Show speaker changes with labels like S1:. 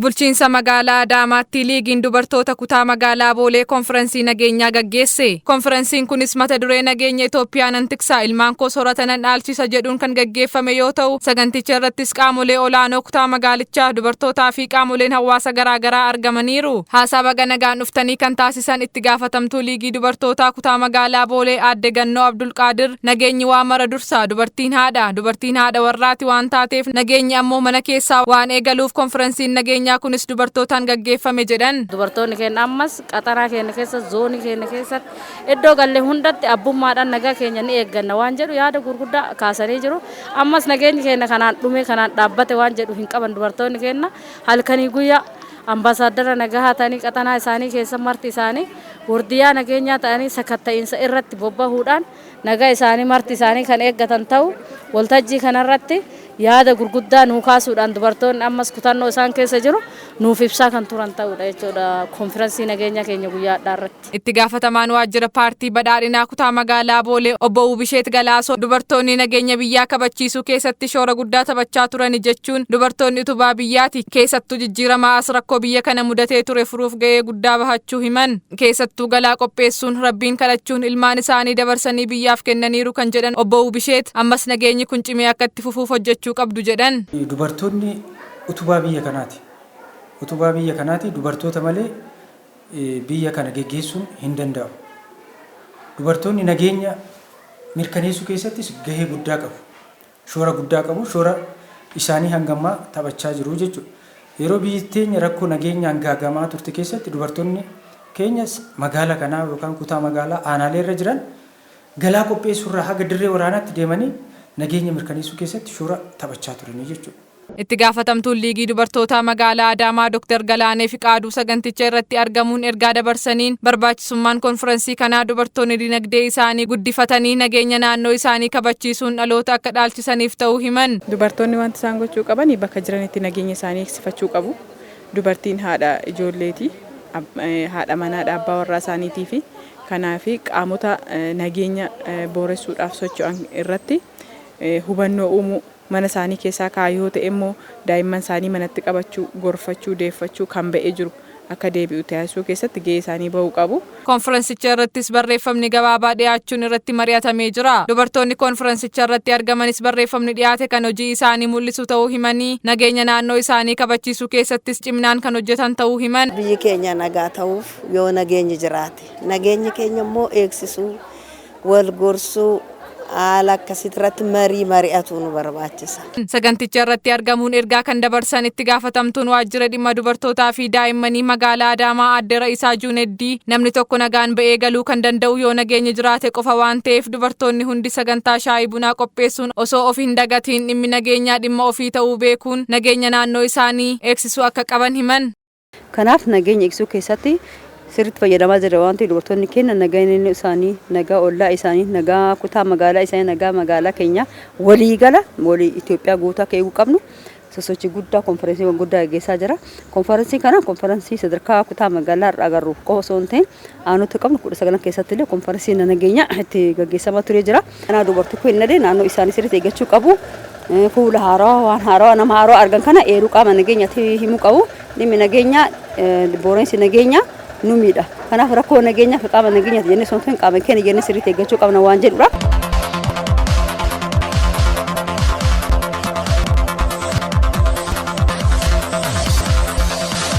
S1: Bulchiinsa magaalaa Adaamaatti liigiin dubartoota kutaa magaalaa Boolee konfirensii nageenyaa gaggeesse. Konfirensiin kunis mata duree "Nageenya Itoophiyaa nan tiksaa, ilmaan koo soorata nan dhaalchisa" jedhuun kan gaggeeffame yoo ta'u, saganticha irrattis qaamolee olaanoo kutaa magaalichaa, dubartootaa fi qaamoleen hawaasa garaagaraa argamaniiru. Haasaa baga nagaan dhuftanii kan taasisan itti gaafatamtuu liigii dubartootaa kutaa magaalaa Boolee aadde Gannoo Abdulqaadir, nageenyi waa mara dursa, dubartiin haadha, dubartiin haadha warraati waan taateef, nageenyi ammoo mana keessaa waan eegaluuf konfirensiin nageenyaa kunis dubartootaan gaggeeffame jedhan.
S2: Dubartoonni keenya ammas qaxaraa keenya keessa, zoonii keenya keessatti, iddoo galle hundatti abbummaadhaan nagaa keenya ni eegganna waan jedhu yaada gurguddaa kaasanii jiru. Ammas nageenyi keenya kanaan dhume, kanaan dhaabbate waan jedhu hin qaban. Dubartoonni keenya halkanii guyyaa ambaasaadara nagaa ta'anii, qaxanaa isaanii keessa marti isaanii wardiyaa nageenyaa ta'anii, sakatta'iinsa irratti bobbahuudhaan nagaa isaanii marti isaanii kan eeggatan ta'u, waltajjii kanarratti yaada gurguddaa nuu kaasuudhaan dubartoonni ammas kutannoo isaan keessa jiru nuuf ibsaa kan turan ta'udha jechuudha konfirensii nageenya keenya guyyaa har'aa irratti.
S1: Itti gaafatamaan waajjira paartii badhaadhinaa kutaa magaalaa Boolee obbo Wubisheet Galaasoo, dubartoonni nageenya biyyaa kabachiisuu keessatti shoora guddaa taphachaa turani jechuun, dubartoonni utubaa biyyaati, keessattuu jijjiiramaa as rakkoo biyya kana mudatee ture furuuf ga'ee guddaa bahachuu himan. Keessattuu galaa qopheessuun, rabbiin kadhachuun ilmaan isaanii dabarsanii biyyaaf kennaniiru kan jedhan obbo Wubisheet, ammas nageenyi kun cimee akka itti fufuuf hojjechuu qabdu jedhan.
S3: Dubartoonni utubaa biyya kanaati. Utubaa biyya kanaati. Dubartoota malee biyya kana geggeessuun hin danda'amu. Dubartoonni nageenya mirkaneessuu keessattis gahee guddaa qabu. Shoora guddaa qabu. Shoora isaanii hanga ammaa taphachaa jiru jechuudha. Yeroo biyyi teenya rakkoo nageenyaan gaagamaa turte keessatti dubartoonni keenya magaala kanaa yookaan kutaa magaalaa aanaalee irra jiran galaa qopheessuurraa haga dirree waraanaatti deemanii nageenya mirkaneessuu keessatti shoora taphachaa turanii jechuudha.
S1: Itti gaafatamtuun liigii dubartootaa magaalaa Adaamaa Dr. Galaanee Fiqaaduu saganticha irratti argamuun ergaa dabarsaniin, barbaachisummaan konfirensii kanaa dubartoonni dinagdee isaanii guddifatanii nageenya naannoo isaanii kabachiisuun dhaloota akka dhaalchisaniif ta'uu himan.
S4: Dubartoonni wanti isaan gochuu qaban, bakka jiranitti nageenya isaanii eegsifachuu qabu. Dubartiin haadha ijoolleeti, haadha manaadha abbaa warraa isaaniitii fi kanaaf qaamota nageenya booressuudhaaf socho'an irratti hubannoo uumuu, mana isaanii keessaa kaayyoo ta'e immoo daa'imman isaanii manatti qabachuu, gorfachuu, deeffachuu, kan ba'ee jiru akka deebi'u taasisuu keessatti gahee isaanii bahuu qabu.
S1: Konfirensicha irrattis barreeffamni gabaabaa dhiyaachuun irratti mari'atamee jira. Dubartoonni konfirensicha irratti argamanis barreeffamni dhiyaate kan hojii isaanii mul'isu ta'uu himanii, nageenya naannoo isaanii kabachiisuu keessattis ciminaan kan hojjetan ta'uu himan.
S5: Biyyi keenya nagaa ta'uuf yoo nageenyi jiraate, nageenyi keenya immoo eegsisuu, wal gorsuu, haala akkasitti irratti marii mari'atu nu barbaachisa.
S1: Saganticha irratti argamuun ergaa kan dabarsan itti gaafatamtuun waajjira dhimma dubartootaa fi daa'immanii magaalaa Adaamaa aadde Ra'isaa Juuneddii, namni tokko nagaan ba'ee galuu kan danda'u yoo nageenyi jiraate qofa waan ta'eef, dubartoonni hundi sagantaa shaayii bunaa qopheessuun osoo of hin dagatiin dhimmi nageenyaa dhimma ofii ta'uu beekuun nageenya naannoo isaanii eegsisuu akka qaban himan.
S6: Kanaaf nageenya eegsisuu keessatti sirriitti fayyadamaa jira waan ta'eef, dubartoonni keenya nageenya isaanii, nagaa ollaa isaanii, nagaa kutaa magaalaa isaanii, nagaa magaalaa keenya waliigala walii Itoophiyaa guutuu akka eeguu qabnu sosochii guddaa, konferensii guddaa gaggeessaa jira. Konferensii kana konferensii sadarkaa kutaa magaalaa irraa agarru qofa osoo hin ta'in, aanota qabnu 19 keessatti illee konferensii nageenyaa itti gaggeessamaa turee jira. Kanaaf dubartii kun naannoo isaanii sirriitti eeggachuu qabu. Fuula haarawaa, waan haarawaa, nama haarawaa argan kana eeruu qaama nageenyaatti himuu qabu. Dhimmi nageenyaa, booreensi nageenyaa nu miidha. Kanaaf rakkoo nageenyaa fi qaama nageenyaati jennee osoo hin ta'in, qaama keenya jennee sirriitti eeggachuu qabna waan jedhudha.